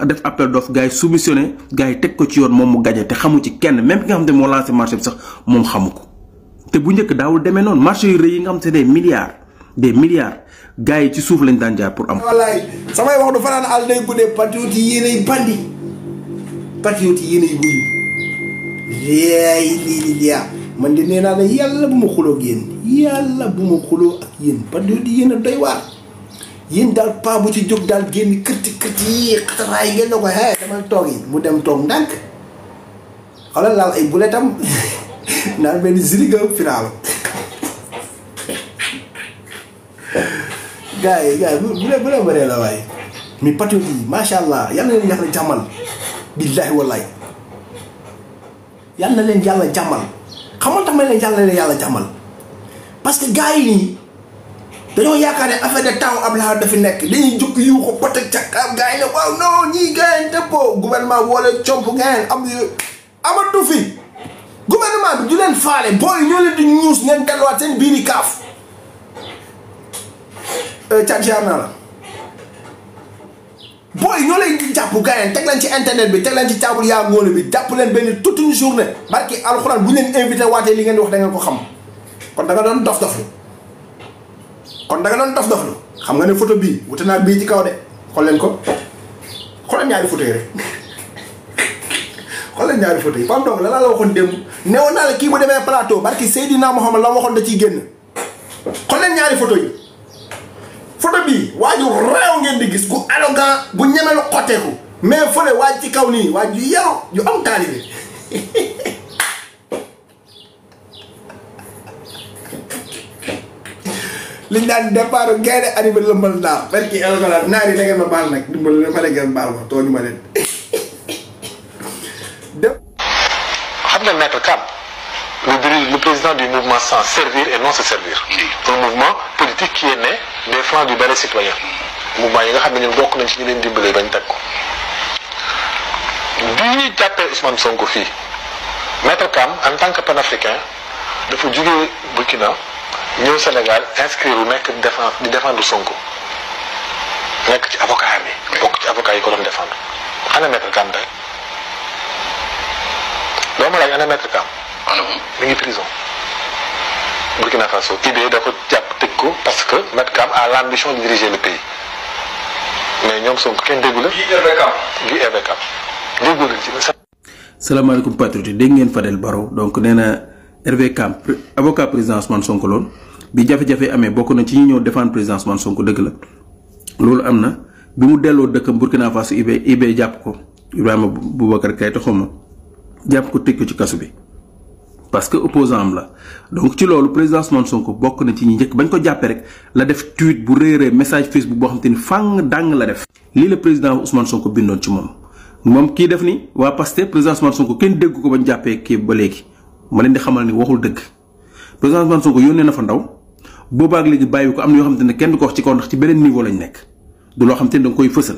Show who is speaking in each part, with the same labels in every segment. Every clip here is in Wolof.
Speaker 1: def appel d'offre gars yi soumissionné gars yi teg ko ci yoon moom mu gagné te xamu ci kenn même ki nga xam ne moo lancé marché bi sax moom xamu ko te bu njëkk daawul demee noonu marché yu rëy yi nga xam te des milliards gars yi ci suuf lañ daan jaar pour am.
Speaker 2: wallaay samay wax du fanaan àll day guddee patriote yi yéenay bandi patriote yi yéenay wuyu lii man de nee naa la yàlla bu ma xuloo ak yéen patriote yi yéen a doy waar yéen daal paa bu ci jóg daal génn kërti yi xataraay ngeen na ko dama toog yi mu dem toog ndànk xoolal laal ay buletam naan benn ziriga final gars yi bu leen bëree la waaye mais patriote yi macha allah yal na leen yàlla jàmmal billaahi wallahi yal na leen yàlla jàmmal xamal tax ma leen yàlla jàmmal parce que gars yi nii dañoo yaakaar ne affaire de temps Abdoulaye dafi nekk dañuy jukk yu ko pot ak càkk gars yi ne waaw non ñii gars yi dëppoo gouvernement wala comp ngeen amatu fi gouvernement bi du leen faale booy ñoo leen di ñuus ngeen delluwaat seen biiri kaaf càkk naa la booy ñoo leen di jàpp gars yi teg leen ci internet bi teg leen ci caabul yaa ngóole bi jàpp leen benn toute une journée barki alxuraan bu ñu leen invité waatee li ngeen di wax da ngeen ko xam kon da nga doon dof xam nga ne photo bii wute naa bii ci kaw de xool leen ko xoolal ñaari photo yi rek xoolal ñaari photo yi Pape Ndong la la waxoon démb newoon naa la kii bu demee plateau barki Seydina Mohamed la waxoon da ciy génn xool leen ñaari photo yi photo bii waaju réew ngeen di gis gu arrogant bu ñemelu xotteeku mais fële waaj ci kaw nii waaj yu yaru yu am taalibe liñ daan départ gaynde animé lëmbal naar barki alxuraan naar yi da ngeen ma baal nag dimbal ma ne ngeen baal ma tooñu ma leen
Speaker 3: xam nga maître Kam le président du mouvement sans servir et non se servir un mouvement politique qui est né des flancs du Balai citoyen mouvement yi nga xam ne ñun bokk nañ ci ñu leen dimbalee bañ teg ko bi ñuy jàppee Ousmane Sonko fii maître Kam en tant que panafricain dafa jugee Burkina ñëw Sénégal inscrire wu nekk di défendre Sonko nekk ci avocat bi bokk ci avocat yi ko doon défendre ana maître Kam tey doo ma laaj ana maître Kam mi ngi prison Burkina Faso IB da ko jàpp tëj ko parce que maître Kam a l'ambition de diriger le pays mais ñoom Sonko kenn déggu la Guy Hervé Kam déggu la ci
Speaker 1: salaamaaleykum patriote dégg ngeen Fadel Barro donc nee na Hervé Kam avocat président Ousmane Sonko loon bi jafe-jafe amee bokk na ci ñi ñëw défendre président Ousmane Sonko dëgg la loolu am na bi mu delloo dëkkam Burkina Faso IB jàpp ko Ibrahima Boubacar Keïta xawma jàpp ko tëj ko ci kasu bi parce que opposant am la donc ci loolu président Ousmane Sonko bokk na ci ñi njëkk bañ ko jàppee rek la def tweet bu réeree message Facebook boo xam te ni fang dàng la def lii la président Ousmane Sonko bindoon ci moom kii def ni waa Pastef président Ousmane Sonko kenn dégg ko bañ jàppee kii ba léegi ma leen di xamal ni waxul dëgg président Ousmane Sonko yónnee na fa ndaw boobaak léegi bàyyi ko am na yoo xam te ne kenn du ko wax ci kaw ndax ci beneen niveau lañ nekk du loo xam te ne danga koy fësal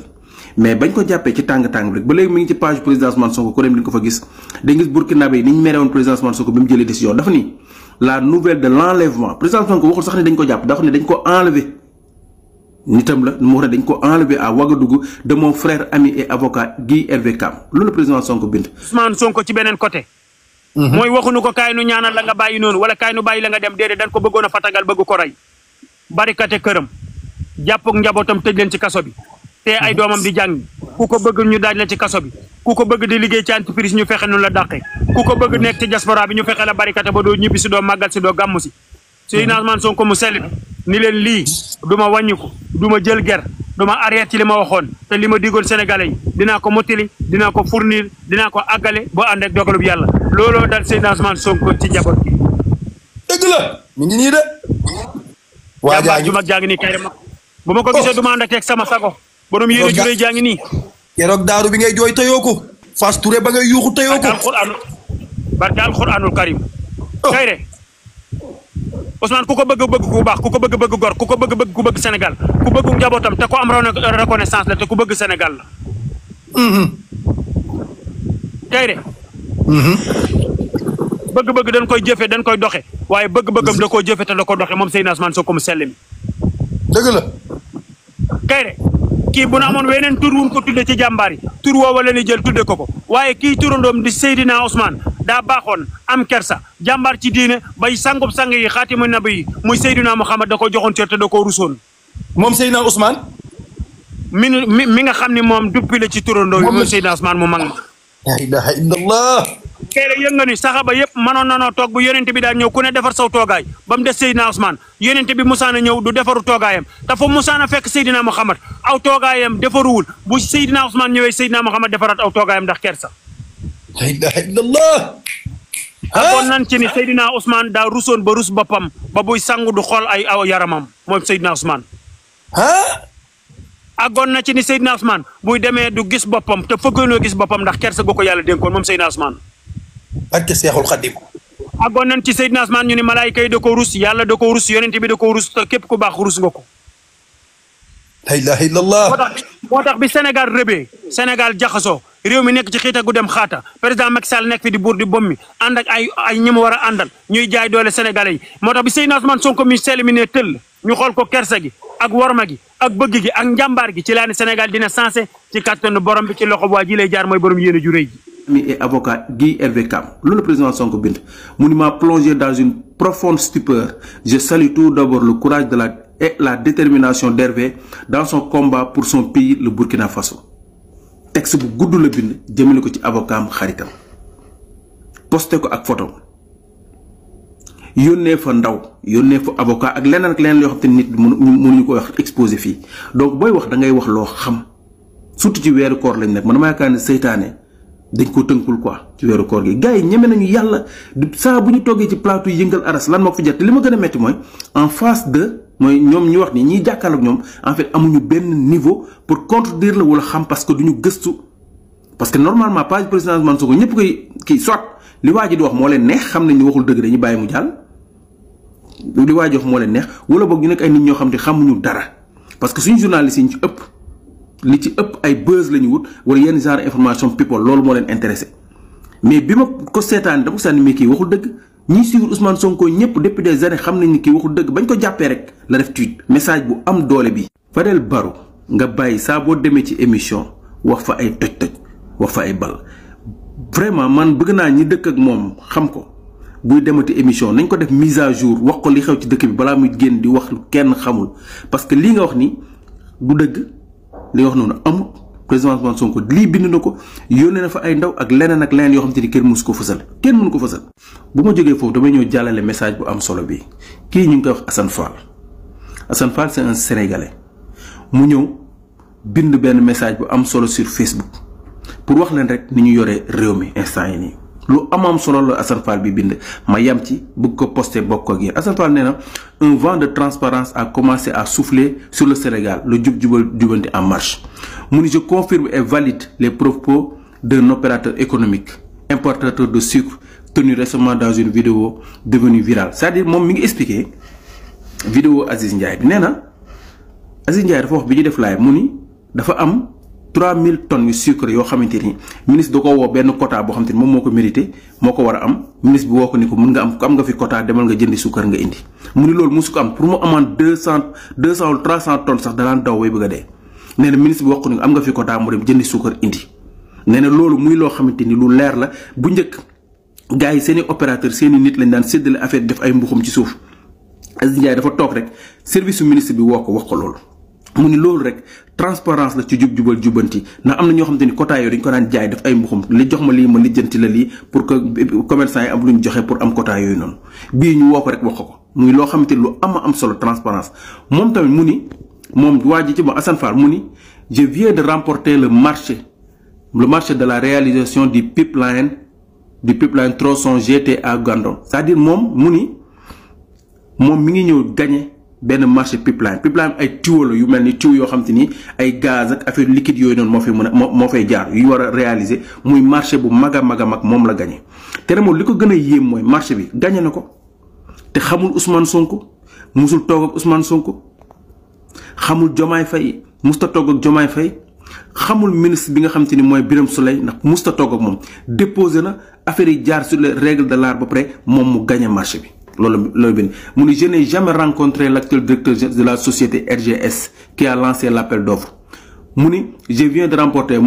Speaker 1: mais bañ ko jàppee ci tàng-tàng bi rek ba léegi mi ngi ci page président Ousmane Sonko ko dem di nga ko fa gis day gis Burkinabé yi ni ñu mere woon président Ousmane Sonko bi mu jëlee décision dafa ni la nouvelle de l'enlèvement président Ousmane Sonko waxul sax ni dañ ko jàpp dafa ne dañ ko enlever nitam la mu wax ne dañ ko enlever à Ouagadougou de mon frère ami et avocat Guy Hervé Kam loolu la président Sonko bind
Speaker 4: Ousmane Sonko ci beneen côté mooy waxuñu ko kaay nu ñaanal la nga bàyyi noonu wala kaay nu bàyyi la nga dem déedéet dañ ko bëggoon a fatagal bëgg ko rey barikate këram jàpp ak njabootam tëj leen ci kaso bi te ay doomam di jàng ku ko bëgg ñu daaj la ci kaso bi ku ko bëgg di liggéey ci entreprise ñu fexe nu la dàqee ku ko bëgg nekk ci diaspora bi ñu fexe la barikate ba doo ñibbi si doo màggal si doo gàmmu si Seydina Ousmane Sonko mu sellit ni leen lii du ma wàññiku du ma jël ger du ma arrière ci li ma waxoon te li ma digoon sénégalais yi dinaa ko mottali dinaa ko fournir dinaa ko àggale boo ànd ak dogalub yàlla looloo dal Seydina Ousmane Sonko ci njaboot gi
Speaker 2: dëgg la mi ngi nii de
Speaker 4: jàmbaar ju mag jaa ngi nii kay mag bu ma ko gisee du ma ànd ak sama sago borom yéene juree jaa ngi nii
Speaker 2: keroog daaru bi ngay jooy tëyoo ko Fass Touré ba ngay yuuxu tëyoo ko
Speaker 4: barke alxuraanul karim kay de Ousmane ku ko bëgg ku baax ku ko bëgg gor ku ko bëgg ku bëgg Sénégal ku bëgg njabootam te ko am reconnaissance la te ku bëgg Sénégal la kay de bëgg dañ koy jëfe dañ koy doxe waaye bëgg-bëggam da koo jëfe te da ko doxe moom Seydina Ousmane Sonko mu sell mi
Speaker 2: dëgg la
Speaker 4: kay de kii bu na amoon weneen tur wuñ ko tudde ci jàmbaar yi tur woowa la ni jël tudde ko waaye kii turandoom di Seydina Ousmane daa baaxoon am kersa jàmbaar ci diine bay sangub sang yi xaatimu nabi yi muy Seydina Muhammad da ko joxoon cër te da koo rusoon
Speaker 2: moom Seydina Ousmane
Speaker 4: mi nga xam ne moom duppi la ci turandoo yi muy Seydina Ousmane mu mag ma
Speaker 2: la ilaha illallah
Speaker 4: kay rek yëg nga ni saxaba yëpp mënoon nanoo toog bu yonente bi daal ñëw ku ne defar saw toogaay ba mu des Seydina Ousmane yonente bi musaana ñëw du defaru toogaayam te fu musaana fekk Seydina Muhammad aw toogaayam defaruwul bu Seydina Ousmane ñëwee Seydina Muhammad defaraat aw toogaayam ndax kersa
Speaker 2: la ilaha illallah
Speaker 4: kon nan ci ni Seydina Ousmane daa rusoon ba rus boppam ba buy sangu du xool ay aw yaramam moom Seydina Ousmane àggoon na ci ni Seydina Ousmane buy demee du gis boppam te fëggoonoo gis boppam ndax kersa gu ko yàlla dénkoon moom Seydina Ousmane
Speaker 2: barke Seexul Xadim
Speaker 4: àggoon nañ ci Seydina Ousmane ñu ni malaayika yi da ko rus yàlla da ko rus yonent bi da ko rus te képp ku baax rus nga ko
Speaker 2: la ilaha illallah
Speaker 4: moo tax bi Sénégal rëbee Sénégal jaxasoo réew mi nekk ci xiita gu dem xaata président Macky Sall nekk fi di buur di bom mi ànd ak ay ñi mu war a àndal ñuy jaay doole sénégalais yi moo tax bi Seydina Ousmane Sonko mi sell mi ne tëll ñu xool ko kersa gi ak worma gi ak bëgg gi ak njàmbaar gi ci laa ne Sénégal dina sensé ci kàttanu borom bi ci loxo waa ji lay jaar mooy borom yéene ju rëy ji
Speaker 1: et avocat Guy Hervé Cam loolu président Sonko bind mu ni m'a plongé dans une profonde stupeur. Je salue tout d'abord le courage et la détermination d'Hervé dans son combat pour son pays le Burkina Faso. Texte bu gudd la bind jëmale ko ci avocat am xaritam posté ko ak photo yónnee fa ndaw yónnee fa avocat ak leneen yoo xam te nit mënuñu ko wax exposé fii donc booy wax da ngay wax loo xam surtout ci weeru koor lañ nekk man dama yaakaar ne seytaane dañ ko tënkul quoi ci weeru koor gi gars yi ñeme nañu yàlla saa bu ñu toggee ci plateau yëngal aras lan moo ko fi jot te li ma gën a metti mooy en face de mooy ñoom ñu wax ni ñiy jàkkaarloog ñoom en fait amuñu benn niveau pour contredire la wala xam parce que duñu gëstu parce que normalement page président Ousmane Sonko ñëpp koy kii soit li waa ji di wax moo leen neex xam nañ ni waxul dëgg dañuy bàyyi mu jàll li waa ji wax moo leen neex wala boog ñu nekk ay nit ñoo xam te xamuñu dara parce que suñu journaliste yi ñu ci ëpp li ci ëpp ay buzz la ñu wut wala yenn genre information people loolu moo leen intéressé mais bi ma ko seetaan dama ko sànni mais kii waxul dëgg ñiy suivre Ousmane Sonko ñëpp depuis des années xam nañ ni kii waxul dëgg bañ ko jàppee rek la def tweet message bu am doole bi. Fadel Barro nga bàyyi saa boo demee ci émission wax fa ay toj-toj wax fa ay bal vraiment man bëgg naa ñi dëkk ak moom xam ko buy demati émission nañ ko def mise à jour wax ko li xew ci dëkk bi balaa muy génn di wax kenn xamul parce que lii nga wax ni du dëgg. li wax noonu amul président Ousmane Sonko lii bind na ko yónnee na fa ay ndaw ak leneen yoo xam te ni kenn mësu ko fësal kenn mënu ko fësal. bu ma jógee foofu damay ñëw jàllale message bu am solo bi kii ñu ngi koy wax Assane Fall c'est un Sénégalais mu ñëw bind benn message bu am solo sur Facebook pour wax leen rek ni ñu yoree réew mi instant yi nii lu am solo la Assane Fall bi bind ma yam ci bëgg ko posté bokk ak yéen Assane Fall nee na un vent de transparence a commencé à souffler sur le Sénégal le jubanti en marche mu ni je confirme et valide les propos d'un opérateur économique importateur de sucre tenu récemment dans une vidéo devenue virale c'est-à-dire moom mi ngi expliqué vidéo Aziz Ndiaye bi nee na Aziz Ndiaye dafa wax bi ñu def live mu ni dafa am 3000 tonnes yu sucre yoo xamante ni ministre da ko woo benn quota boo xamante ni moom moo ko mérité moo ko war a am ministre bi woo ko ni ko mun nga am nga fi quota demal nga jëndi suukar nga indi mu ni loolu musu ko am pour mu amaan 200 wala 300 tonnes sax danaan daw bay bëgg a dee nee na ministre bi wax ko ni am nga fi quota mu dem jëndi suukar indi nee na loolu muy loo xamante ni lu leer la bu njëkk gars yi seen i opérateur seen i nit lañ daan séddale affaire def ay mbuxum ci suuf Aziz Ndiaye dafa toog rek service su ministre bi woo ko wax ko loolu mu ni loolu rek transparence la ci jubal jubanti ndax am na ñoo xamante ni quota yooyu dañ ko daan jaay def ay mbuxum li jox ma lii ma lijjanti la lii pour que commerçant yi am lu ñu joxe pour am quota yooyu noonu bii ñu woo ko rek wax ko muy loo xamante ni lu am solo transparence moom tamit mu ni moom waa ji ci ma Assane Fall mu ni je viens de remporter le marché de la réalisation du pipeline tronçon GTA Gandon c'est-à-dire moom mu ni moom mi ngi ñëw gagné benn marché pipeline ay tuyau la yu mel ni tuyau yoo xam te ni ay gaz ak affaire liquide yooyu noonu moo fay jaar yu war a réaliser muy marché bu mag a mag moom la gagné te ne moom li ko gën a yéem mooy marché bi gagné na ko te xamul Ousmane Sonko musul toog ak Ousmane Sonko xamul Diomaye Faye musta toog ak Diomaye Faye xamul ministre bi nga xam te ni mooy Birame Souleye ndax musta toog ak moom déposé na affaire yi jaar sur les règles de l'art ba pare moom mu gagné marché bi. loolu benn mu ni je n'ai jamais rencontré l'actuel directeur de la société RGS qui a lancé l'appel d'offres je viens de remporter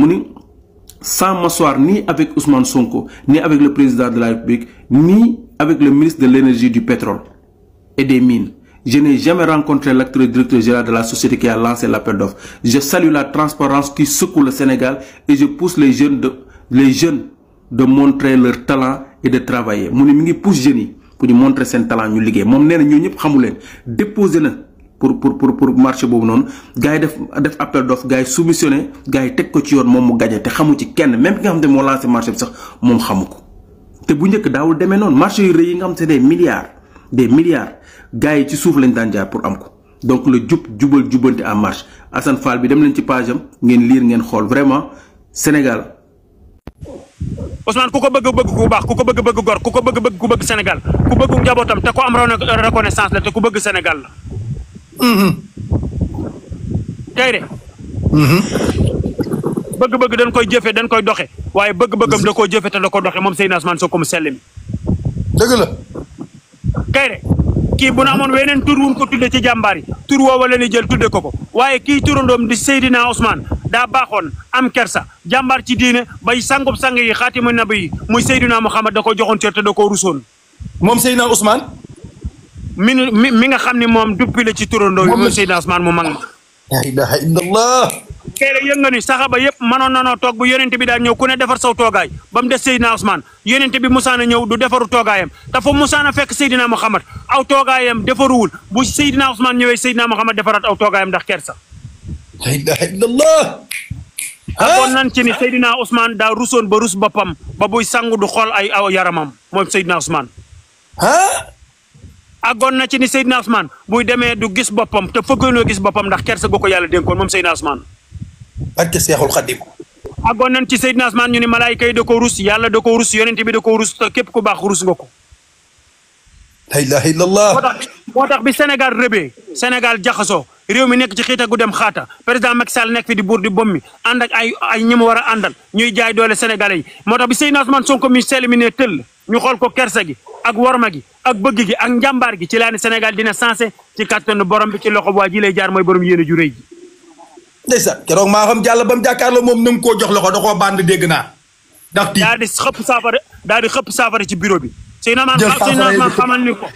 Speaker 1: sans m'asseoir ni avec Ousmane Sonko ni avec le président de la République ni avec le ministre de l'énergie, du pétrole et des mines. Je n'ai jamais rencontré l'acteur directeur général de la société qui a lancé l'appel d'offres. Je salue la transparence qui secoue le Sénégal et je pousse les jeunes de montrer leur talent et de travailler. Mu ngi pousse jeunes pour ñu montrer sen talent ñu liggéey. Mom néna ñoo ñep xamu leen déposer na pour marché bobu non gaay def appel d'offres gaay soumissionné gaay tek ko ci yoon mom mu gagné té xamu ci kenn même ki nga xam ne moo lancé marché bi sax mom xamuko. Té bu ñëk daawul démé non marché yu reuy yi nga xam c'est des milliards gaay ci souf lañ daan jaar pour am ko. Donc le jubal jubanti en marche. Assane Fall bi dem leen ci page am ngeen lire ngeen xol vraiment Sénégal.
Speaker 4: Ousmane ku ko bëgg ku baax ku ko bëgg gor ku ko bëgg ku bëgg Sénégal ku bëgg njabootam te ko am reconnaissance la te ku bëgg Sénégal la. tey de. bëgg dañ koy jëfe dañ koy doxe waaye bëgg-bëggam da koo jëfe te da ko doxe moom Seydina Ousmane Sonko mu sell mi.
Speaker 2: dëgg la.
Speaker 4: kay de kii bu na amoon weneen tur wuñ ko tudde ci jàmbaar yi tur woowa la ñuy jël tudde ko waaye kii turandoom di Seydina Ousmane daa baaxoon am kersa jàmbaar ci diine bay sangub sang yi xaatimu nabi yi muy Seydina Muhammad da ko joxoon cër te da koo rusoon.
Speaker 2: moom Seydina Ousmane.
Speaker 4: mi nga xam ne moom duppi la ci turandoo yi muy Seydina Ousmane mu mag ma.
Speaker 2: la ilaha illallah.
Speaker 4: kay la yëg nga ni saxaba yëpp mënoon nanoo toog bu yonente bi daal ñëw ku ne defar saw toogaay ba mu des Seydina Ousmane yonente bi musaana ñëw du defaru toogaayam te fu musaana fekk Seydina Muhammad aw toogaayam defaruwul bu Seydina Ousmane ñëwee Seydina Muhammad defaraat aw toogaayam ndax kersa.
Speaker 2: la ilaha illallah.
Speaker 4: kon nan ci ni Seydina Ousmane daa rusoon ba rus boppam ba buy sangu du xool ay aw yaramam moom Seydina Ousmane. agoon na ci ni Seydina Ousmane buy demee du gis boppam te fëggoonoo gis boppam ndax kersa gu ko yàlla dénkoon moom Seydina Ousmane.
Speaker 2: barke Seexul Xadim.
Speaker 4: agoon nañ ci Seydina Ousmane ñu ni malaayika yi da ko rus yàlla da ko rus yonent bi da ko rus te képp ku baax rus nga ko.
Speaker 2: la ilaha illallah.
Speaker 4: moo tax bi Sénégal rëbee Sénégal jaxasoo réew mi nekk ci xiita gu dem xaata président Macky Sall nekk fi di buur di bommi ànd ak ay ñi mu war a àndal ñuy jaay doole sénégalais yi moo tax bi Seydina Ousmane Sonko mi sell mi ne tëll ñu xool ko kersa gi ak worma gi ak bëgg gi ak njàmbaar gi ci laa ne Sénégal dina sensé ci kàttanu borom bi ci loxo waa ji lay jaar mooy borom yéene ju rëy ji.
Speaker 2: ndeysaan keroog maa xam jàll ba mu jàkkaarloo moom na nga koo jox loxo da koo bànd dégg naa. ndax
Speaker 4: daal di xëpp saafara ci bureau bi. Seydina Ousmane xamal ni ko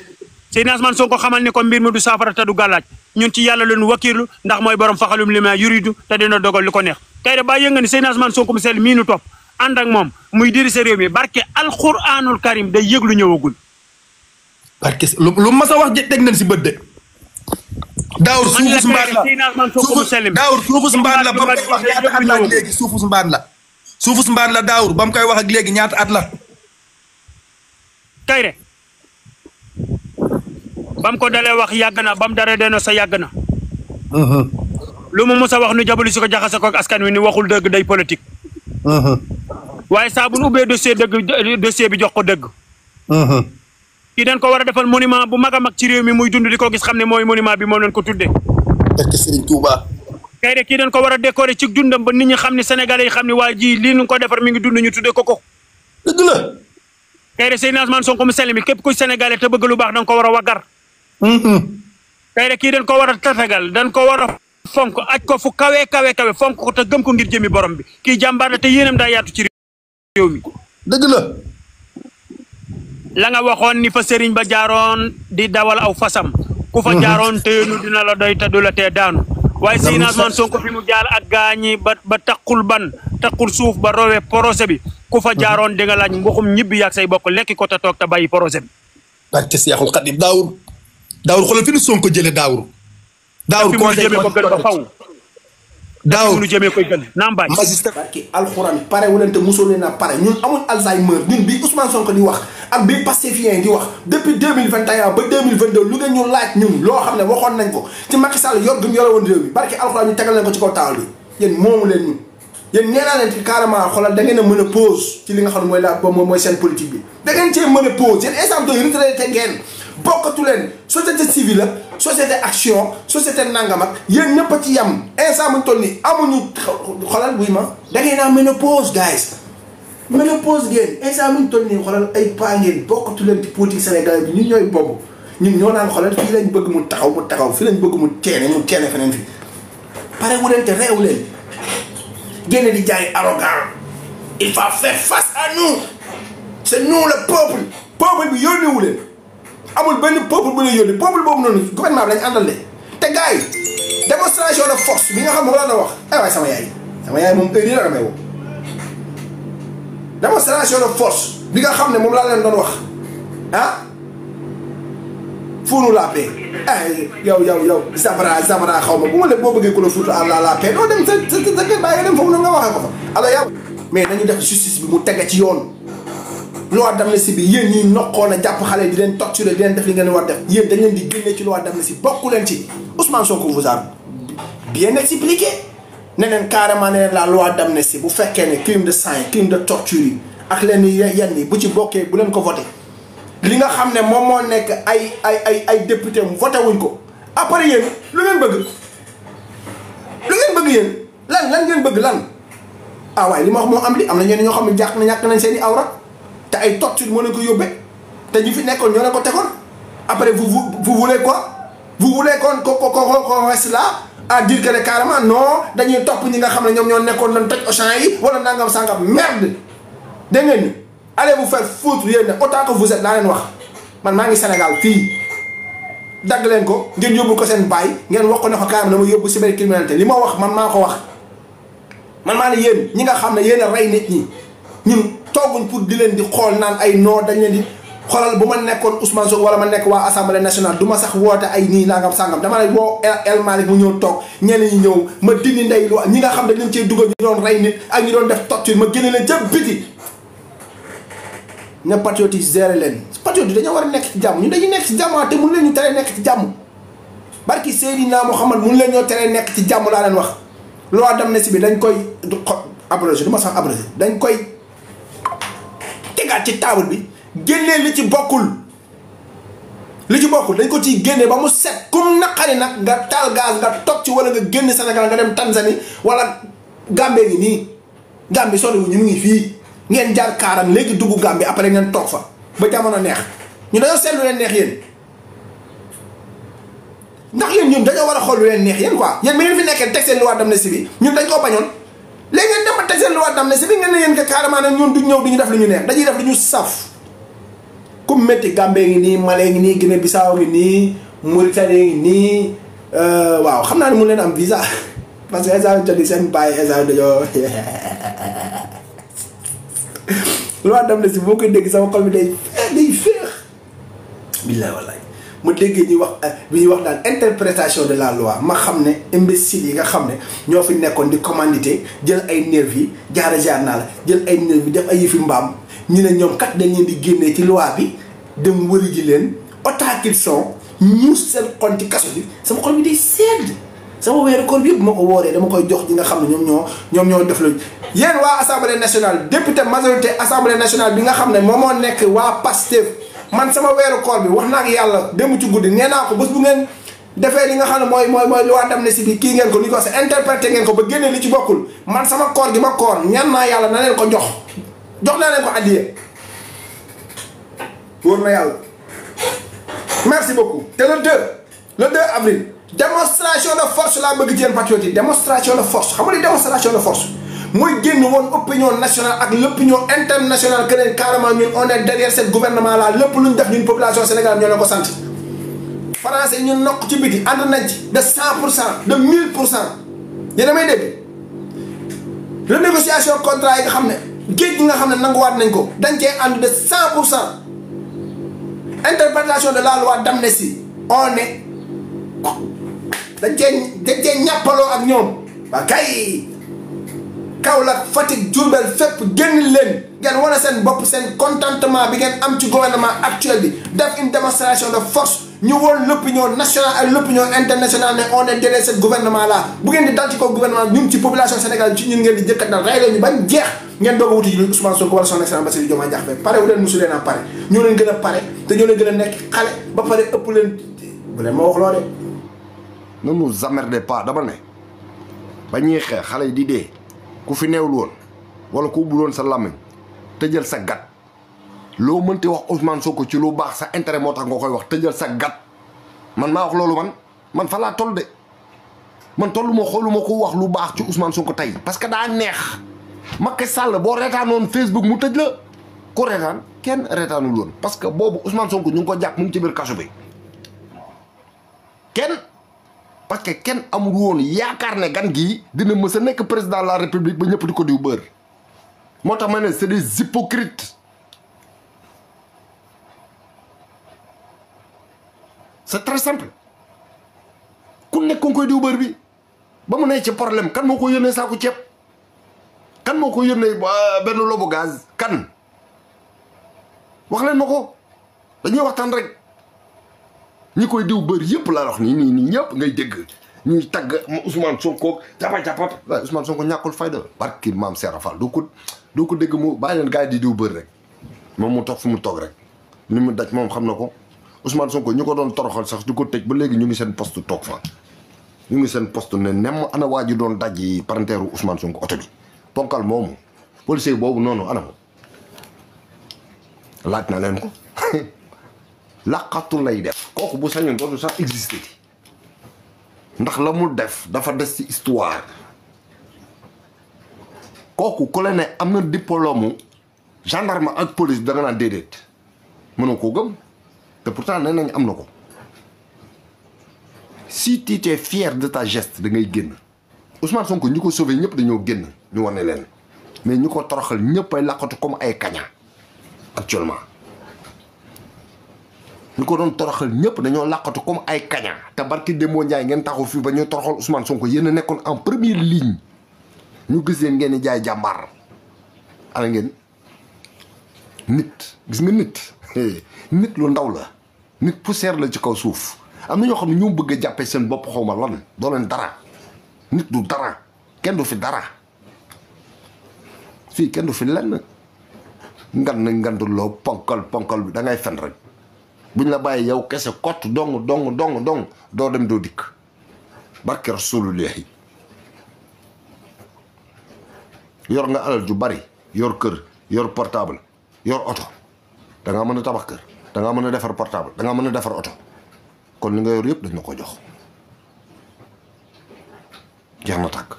Speaker 4: Seydina Ousmane Sonko xamal ni ko mbir mi du saafara te du gàllaaj ñun ci yàlla leen wakiirlu ndax mooy borom faxalum li ma yuridu te dina dogal li ko neex. tey de ba yënga ni Seydina Ousmane Sonko mu sell mii nu topp ànd ak moom muy diri sa réew mi barke alquranul karim day yëg lu ñëwagul.
Speaker 2: barke lu mas a wax teg nañ si bët de. daawur suufus mbaan la daawur suufus mbaan la ba mu koy wax ñaata at la ak léegi suufus mbaan la. suufus mbaan la daawur ba mu koy wax ak léegi ñaata at la.
Speaker 4: tey de ba mu ko dalee wax yàgg na ba mu daree deno sa yàgg na. lu mu mos a wax nu jabali si ko jaxase ko ak askan wi ni waxul dëgg day politique. waaye saa bu nu ubbee dossier bi jox ko dëgg. kii dañ ko war a defal monument bu mag a mag ci réew mi muy dund di ko gis xam ne mooy monument bi moom lañ ko tuddee.
Speaker 2: barke Serigne Touba.
Speaker 4: kay de kii dañ ko war a décorer ci dundam ba nit ñi xam ne sénégalais yi xam ne waa ji lii nu ko defar mi ngi dund ñu tuddee ko ko.
Speaker 2: dëgg la.
Speaker 4: kay de Seydina Ousmane Sonko mu sell mi képp kuy sénégalais te bëgg lu baax dañ ko war a waggar. kay de kii dañ ko war a tatagal dañ ko war a fonk aj ko fu kawe fonk ko te gëm ko ngir jëmi borom bi kii jàmbaar la te yéenam daa yaatu ci réew mi.
Speaker 2: dëgg la.
Speaker 4: la nga waxoon ni fa sëriñ ba jaaroon di dawal aw fasam ku fa jaaroon teenu dina la doy te du la tee daanu waaye Seydina Ousmane Sonko fi mu jaar ak gaañi ba taqul suuf ba rowe projet bi ku fa jaaroon di nga laaj mbuxum ñibbi yaag say bokk lekki ko te toog te bàyyi projet bi.
Speaker 2: barke Seexul Xadim daawur xoolal fi nu Sonko jëlee daawur.
Speaker 4: fi mu jëmee ko gën ba faw.
Speaker 2: daawur
Speaker 4: nu jëmee koy gën naam baay.
Speaker 2: magistrat
Speaker 5: barke alxuraan pare wu leen te mosoo leen a pare ñun amul Alzheimer ñun bi Ousmane Sonko di wax ak bi Pastefien di wax depuis 2021 ba 2022 lu ngeen ñu laaj ñun loo xam ne waxoon nañ ko ci Macky Sall yor gi mu yore woon réew mi barke alxuraan ñu tegal leen ko ci kaw taal bi yéen moomu leen ñun yéen nee naa leen ci carrément xoolal da ngeen a mën a pause ci li nga xam ne mooy la mooy seen politique bi da ngeen cee mën a pause yéen instant yi retraité ngeen bokkatu leen société civile la société action société nangam ak yéen ñëpp a ci yem instant muñ toll nii amuñu xoolal buy ma da ngeen a ménopause guys ménopause ngeen instant muñ toll nii xoolal ay paa ngeen bokkatu leen ci politique sénégalais bi ñun ñooy boobu ñun ñoo naan xoolal fii lañ bëgg mu taxaw fii lañ bëgg mu teene feneen fi pare wu leen te réew leen génn di jaay arrogant il faut faire face à nous c'est nous le peuple bi yónneewu leen amul benn peuple bu leen yónnee peuple boobu noonu gouvernement bi lañ àndal de te gars yi démonstration de force bi nga xam ne moom la doon wax ay waay sama yaay moom heure yi la damay woo démonstration de force bi nga xam ne moom laa leen doon wax ah fuunu la paix yow Zabra xaw ma bu ma leen boo bëggee ku la fuutu la paix doo dem sa kër bàyyi dem foofu na nga waxee ko fa alors yow mais nañu def justice bi mu tege ci yoon loi d'amnistie bi yéen ñi noqoon a jàpp xale di leen torturer di leen def li ngeen war def yéen dañ leen di génne ci loi d'amnistie bokku leen ci Ousmane Sonko vous a bien expliqué ne leen carrément ne leen la loi d'amnistie bu fekkee ne crime de sang crime de torture yi ak leen yenn yi bu ci bokkee bu leen ko voté li nga xam ne moom moo nekk ay député mu voté wuñ ko après yéen lu ngeen bëgg yéen lan ngeen bëgg lan ah waaye li ma wax moo am li am na ñenn ñoo xam ne ñàkk nañ seen i awra te ay torture moo leen ko yóbbee te ñu fi nekkoon ñoo leen ko tegoon après vous voulez quoi vous voulez qu'on reste là à dire que ne carrément non dañuy topp ñi nga xam ne ñoom ñoo nekkoon doon toj Auchan yi wala nangam sangam merde dégg ngeen ni allez vous faire foutre yéen ne autant que vous êtes laa leen wax man maa ngi Sénégal fii dagg leen ko ngeen yóbbu ko seen baay ngeen wax ko ne ko carrément dama yóbbu cybercriminalité li ma wax man maa ko wax man maa ne yéen ñi nga xam ne yéen a rey nit ñi ñun tooguñ pour di leen di xool naan ay non dañ leen di xoolal bu ma nekkoon Ousmane Sonko wala ma nekk waa assemblée nationale du ma sax woote ay nii nangam sangam dama ne woo El Malick mu ñëw toog ñeneen ñi ñëw ma dindi ndey lu ñi nga xam ne dañ leen cee dugal ñu doon rey nit ak ñu doon def torture ma génne leen ca biti ne patriote yi gérer leen patriote yi dañoo war a nekk ci jàmm ñu dañuy nekk ci jàmm te mun leen ñu teree nekk ci jàmm barki Seydina Mouhamad mun leen ñoo teree nekk ci jàmm laa leen wax loi d'amnistie bi dañ koy abrogé du ma sax abrogé dañ koy tegaat ci table bi génnee li ci bokkul dañ ko ciy génne ba mu set comme naqari nag nga taal gaz nga toog ci wala nga génn Sénégal nga dem Tanzanie wala Gambie ngi nii Gambie soriwul ñu ngi fii ngeen jaar kaaram léegi dugg Gambie après ngeen toog fa ba jamono neex ñu dañoo seetlu leen neex yéen ndax yéen ñun dañoo war a xool lu leen neex yéen quoi yéen mi ngeen fi nekkee teg seen loi d'amnistie bi ñun dañ koo bañoon léegi ngeen dem ba teg seen loi d'amnistie bi ngeen ne yéen que carrément ne ñun duñ ñëw duñu def lu ñu neex dañuy def lu ñu saf ku métti Gambie ngi nii Mali ngi nii Guinée Bissau ngi nii Mauritanie ngi nii waaw xam naa ne mun leen am visa parce que esa jodi seen bàyyi esa dañoo loi d'amnistie boo koy dégg sama xol bi day féex billaay wallaay ma déggee ñuy wax bi ñuy wax daal interprétation de la loi ma xam ne imbécile yi nga xam ne ñoo fi nekkoon di commandité jël ay nervi yi jaar naa la jël ay nervi def ay yëfi mbaam ñu ne ñoom kat dañ leen di génnee ci loi bi dem wëri ji leen autant qu'ils sont ñu seen xol ci kaso bi sama xol bi day sedd sama weeru koor bi yëpp ma ko wooree dama koy jox ñi nga xam ne ñoom ñoo def lañu yéen waa assemblée nationale député majorité assemblée nationale bi nga xam ne moom moo nekk waa Pastef man sama weeru koor bi wax naa ak yàlla démb ci guddi nee naa ko bés bu ngeen defee li nga xam ne mooy loi d'amnistie bi kii ngeen ko ni ko sa interprété ngeen ko ba génne li ci bokkul man sama koor gi ma koor ñaan naa yàlla na leen ko jox naa leen ko addiye wóor na yàlla merci beaucoup te le 2 avril démonstration de force laa bëgg ci yéen patriote yi démonstration de force xam nga li démonstration de force mooy génn woon opinion nationale ak l'opinion internationale que ne carrément ñun on est derrière ce gouvernement là lépp lu ñu def ñun population sénégalaise ñoo leen ko sant français ñun nokk ci biti ànd nañ ci de 100% de 1000% yéen a may dégg renégociation contrat yi nga xam ne géej gi nga xam ne nanguwaat nañ ko dañ cee ànd de 100% interprétation de la loi d'amnistie on est dañ cee ñàppaloo ak ñoom waa kay Kaolack Fatick Diourbel fépp génn leen ngeen wane seen bopp seen contentement bi ngeen am ci gouvernement actuel bi def une démonstration de force ñu woon l'opinion nationale ak l'opinion internationale ne on est derrière ce gouvernement là bu ngeen di dal ci kaw gouvernement ñun ci population sénégalaise ci ñun ngeen di jëkkat dal rey leen ñu bañ jeex ngeen doog a wuti ji Ousmane Sonko wala son excellence Bassirou Diomaye Diakhar Faye pare wu leen musu leen a pare ñoo leen gën a pare te ñoo leen gën a nekk xale ba pare ëpp leen bu leen ma wax loo de
Speaker 6: ne nous emmerdez pas dama ne ba ñuy xeex xale yi di dee ku fi neewul woon wala ku ubbi woon sa làmmiñ tëjal sa gat loo mënti wax Ousmane Sonko ci lu baax sa intérêt moo tax nga koy wax tëjal sa gat man maa wax loolu man fa laa toll de man tolluma xooluma ko wax lu baax ci Ousmane Sonko tey parce que daa neex Macky Sall boo reetaanoon Facebook mu tëj la ko reetaan kenn reetaanul woon parce que boobu Ousmane Sonko ñu ngi ko jàpp mu ngi ci biir kaso bi kenn parce que kenn amul woon yaakaar ne gan gii dina mës a nekk président de la république ba ñëpp di ko diw bër moo tax ma ne c'est des hypocrites c'est très simple ku nekk ko koy diw bër bi ba mu ne ci problème kan moo ko yónnee saako ceeb kan moo ko yónnee benn lobu gaz kan wax leen ma ko dañuy waxtaan rek ñi koy diw bër yëpp laa wax nii ñëpp ngay dégg ñuy tagg Ousmane Sonko jàppa waaye Ousmane Sonko ñàkkul fayda barki maam Serap Fall doo ko dégg mu bàyyi leen gars yi di diw bër rek moom mu toog fu mu toog rek li mu daj moom xam na ko Ousmane Sonko ñu ko doon toroxal sax di ko tëj ba léegi ñu ngi seen poste toog fa ñu ngi seen poste ne nem ana waa ji doon daj parenteeru Ousmane Sonko oto bi ponkal moomu policier boobu noonu ana ko laaj na leen ko laqatu lay def kooku bu sañoon dootu sax existé ndax la mu def dafa des ci histoire kooku ku la ne am na diplôme gendarme ak police da nga naan déedéet mënoo koo gëm te pourtant nee nañ am na ko si tu es fier de ta geste da ngay génn Ousmane Sonko ñi ko sauvé ñëpp dañoo génn ñu wane leen mais ñu ko toroxal ñëpp ay laqatu comme ay kaña actuellement ñu ko doon toroxal ñëpp dañoo làqatu comme ay kaña te barki Demba Ndiaye ngeen taxaw fii ba ñuy toroxal Ousmane Sonko yéen a nekkoon en première ligne ñu gis leen ngeen di jaay jàmbaar ana ngeen nit gis nga nit lu ndaw la nit poussière la ci kaw suuf am na ñoo xam ne ñoo bëgg a jàppee seen bopp xaw ma lan doo leen dara nit du dara kenn du fi dara fii kenn du fi lenn nganduloo ponkal bi da ngay fen rek buñ la bàyyi yow kese kott dong doo dem doo dikk barke rasulullahi yor nga alal ju bari yor kër yor portable yor oto da ngaa mën a tabax kër da ngaa mën a defar portable da ngaa mën a defar oto kon li nga yor yëpp dañ la ko jox jeex na tàkk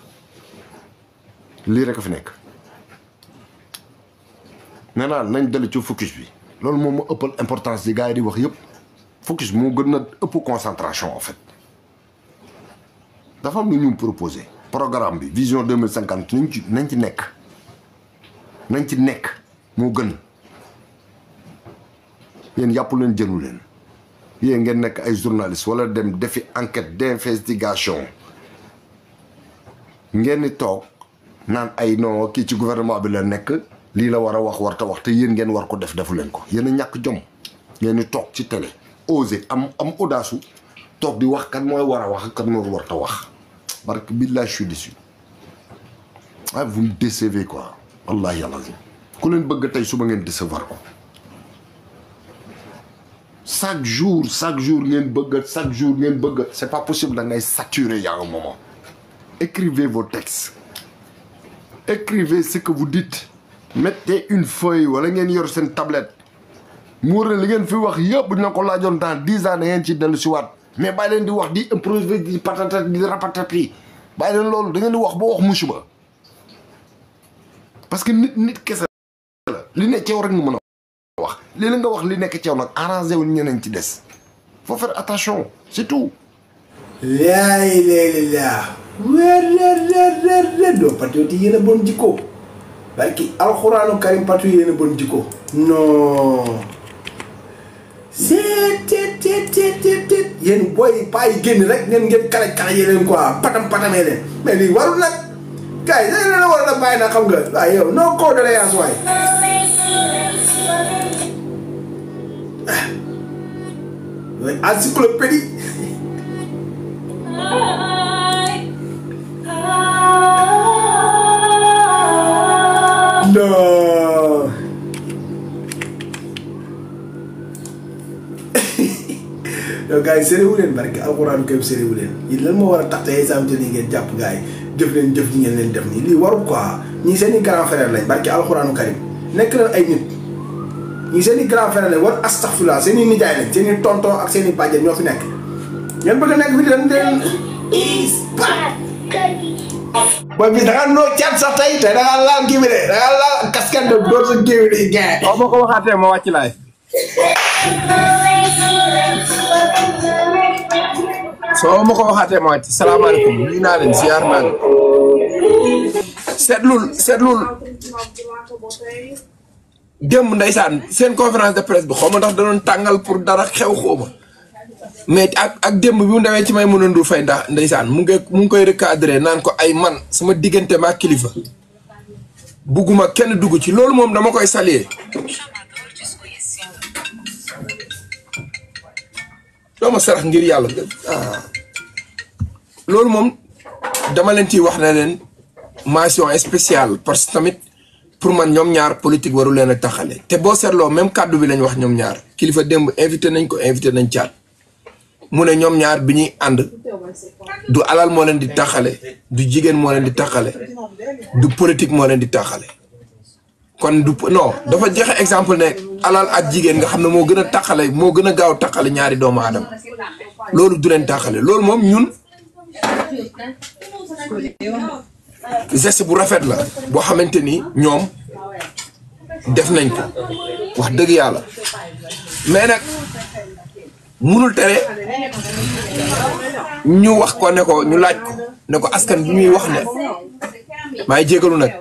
Speaker 6: lii rek a fi nekk nee naa nañ dellu ci focus bi loolu moom moo ëppal importance yi gars yi di wax yëpp focus moo gën a ëpp concentration en fait dafa am lu ñu proposé programme bi vision 2050 nañ ci nekk moo gën yéen yàpp leen jëlu leen yéen ngeen nekk ay journaliste wala dem defi enquête d'investigation ngeen di toog naan ay non kii ci gouvernement bi la nekk lii la war a wax warta wax te yéen ngeen war ko defu leen ko yéen a ñàkk jom ngeen di toog ci télé osé am audace toog di wax kan mooy war a wax ak kan mooy warta wax barke billahi je suis déçu vous me décevez quoi wallahi yàlla ku leen bëgg tey suba ngeen décevoir ko chaque jour ngeen bëgg c'est pas possible da ngay saturer y a un moment écrivez vos textes écrivez ce que vous dites mettez une feuille wala ngeen yor seen tablette mu wër li ngeen fi wax yëpp bu ñu ko laajoon dans 10 ans da ngeen ci dellu si waat mais bàyyi leen di wax di improviser di patata di rapatati bàyyi leen loolu da ngeen di wax ba wax musiba parce que nit kese la li ne ceew rek nga mën a wax léeg-léeg nga wax li nekk ceew nag arrangé wu ñeneen ci des faut faire attention c'est tout.
Speaker 5: laa wér doo patriote yi yéen a bon jikko barki alxuraanu karim patriote yéen a bon jikko non c'est yéen booy paa yi génn rek ngeen kala yeneen quoi patamee leen mais lii warul nag gars yi dañ leen a war a bàyyi nag xam nga waaye yow non condoléance waay encyclopédie non yow gars yi séréwu leen barke alxuraanu kay séréwu leen yi lan moo war a tax te exemple ni ngeen jàpp gars yi def leen jëf ñi ngeen leen def nii lii warul quoi ñii seen i grand frère lañ barke alxuraanu karim nekk leen ay nit ñii seen i grand frère lañ war astaghfirullah seen i nijaay lañ seen i tonton ak seen i bàjjen ñoo fi nekk ngeen bëgg a nekk fi di leen
Speaker 2: is back. Boy bi da nga noo caat sax tey te da nga laal kii bi de da nga laal casquette de door sa kii bi de gars.
Speaker 5: waaw ma ko waxaatee ma wàcc laay. soo ma ko waxaatee ma wàcc salaamaaleykum nuyu naa leen ziar naa leen. seetlul démb ndeysaan seen conférence de presse bi xaw ma ndax da doon tàngal pour dara xew xaw ma mais ak démb bi mu demee ci may mën a ndur fay ndax ndeysaan mu ngi koy recadré naan ko ay man sama diggante maa kilifa bugguma kenn dugg ci loolu moom dama koy saluer. doo ma sarax ngir yàlla loolu moom dama leen ciy wax ne leen mention spéciale parce que tamit pour man ñoom ñaar politique waru leen a taxale te boo seetloo même kàddu bi lañ wax ñoom ñaar kilifa démb invité nañ ko invité nañ caat mu ne ñoom ñaar bi ñuy ànd du alal moo leen di taxale du jigéen moo leen di taxale du politique moo leen di taxale kon du non dafa joxe exemple ne alal ak jigéen nga xam ne moo gën a taxale moo gën a gaaw taxale ñaari doomu aadama loolu du leen taxale loolu moom ñun geste bu rafet la boo xamante ni ñoom def nañ ko wax dëgg yàlla mais nag munul tere ñu wax ko ne ko ñu laaj ko ne ko askan bi muy wax ne maa ngi jégalu nag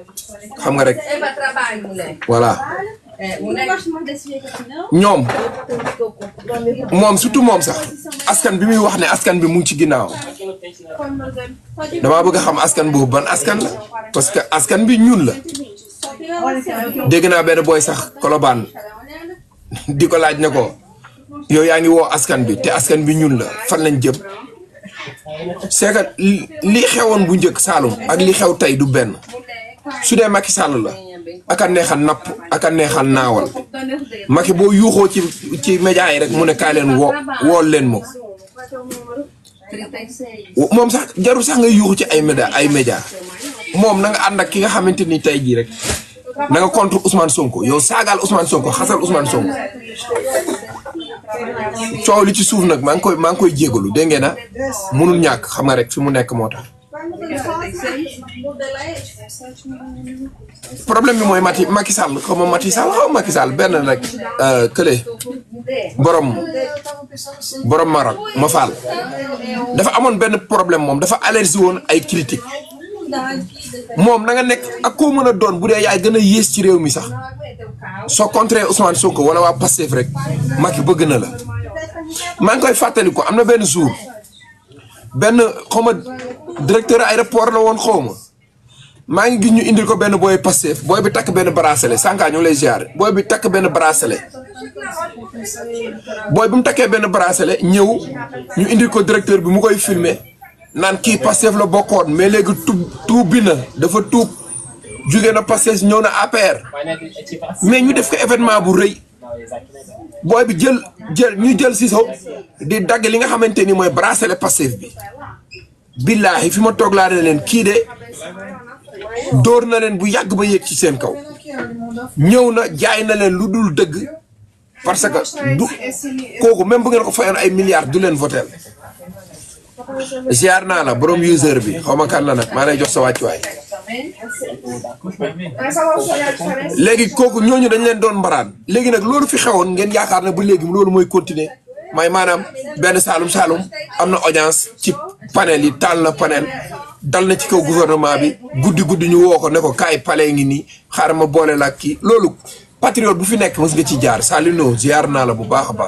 Speaker 5: xam nga rek voilà ñoom moom surtout moom sax askan bi muy wax ne askan bi mu ngi ci ginnaaw damaa bëgg a xam askan boobu ban askan la parce que askan bi ñun la dégg naa benn booy sax Kolobaan di ko laaj ne ko yow yaa ngi woo askan bi te askan bi ñun la fan lañ jëm c'est que li xewoon bu njëkk Saalum ak li xew tey du benn su dee Macky Sall la aka neexal napp aka neexal naawal Macky boo yuuxoo ci média yi rek mu ne kaay leen wool leen moom moom sax jarul sax nga yuuxu ci ay média moom na nga ànd ak ki nga xamante ni tey jii rek na nga contre Ousmane Sonko yow saagaal Ousmane Sonko xasal Ousmane Sonko coow li ci suuf nag maa ngi koy jégalu dégg ngeen na mënul ñàkk xam nga rek fi mu nekk moo tax problème bi mooy Macky Sall xaw ma Macky Sall benn rek kële borom Maroc ma faal dafa amoon benn problème moom dafa allergie woon ay critique moom na nga nekk ak koo mën a doon bu dee yaay gën a yées ci réew mi sax soo contré Ousmane Sonko wala waa Pastef rek Macky bëgg na la maa ngi koy fàttali ko am na benn jour benn xaw ma directeur aéroport la woon xaw ma maa ngi gis ñu indil ko benn booy Pastef booy bi takk benn bracelet sànqa ñu lay ziar booy bi takk benn bracelet booy bi mu takkee benn bracelet ñëw ñu indil ko directeur bi mu koy filmer naan kii Pastef la bokkoon mais léegi tuub bi na dafa tuub jóge na Pastef ñëw na APR mais ñu def ko événement bu rëy booy bi ñu jël Siso di dagg li nga xamante ni mooy bracelet Pastef bi billaahi fi ma toog laa ne leen kii de dóor na leen bu yàgg ba yéeg ci seen kaw ñëw na jaay na leen lu dul dëgg parce que du kooku même bu ngeen ko fayoon ay milliards du leen votel ziar naa la borom user bi xaw ma kan la nag maa lay jox sa wàccuwaay léegi kooku ñooñu dañ leen doon mbaraan léegi nag loolu fi xewoon ngeen yaakaar ne ba léegi loolu mooy continuer may maanaam benn Saalum am na audience ci panel yi taal na panel dal na ci kaw gouvernement bi guddi ñu woo ko ne ko kaay palais ngi nii xaaral ma boole la kii loolu patriote bu fi nekk mës nga ci jaar Salino ziar naa la bu baax a baax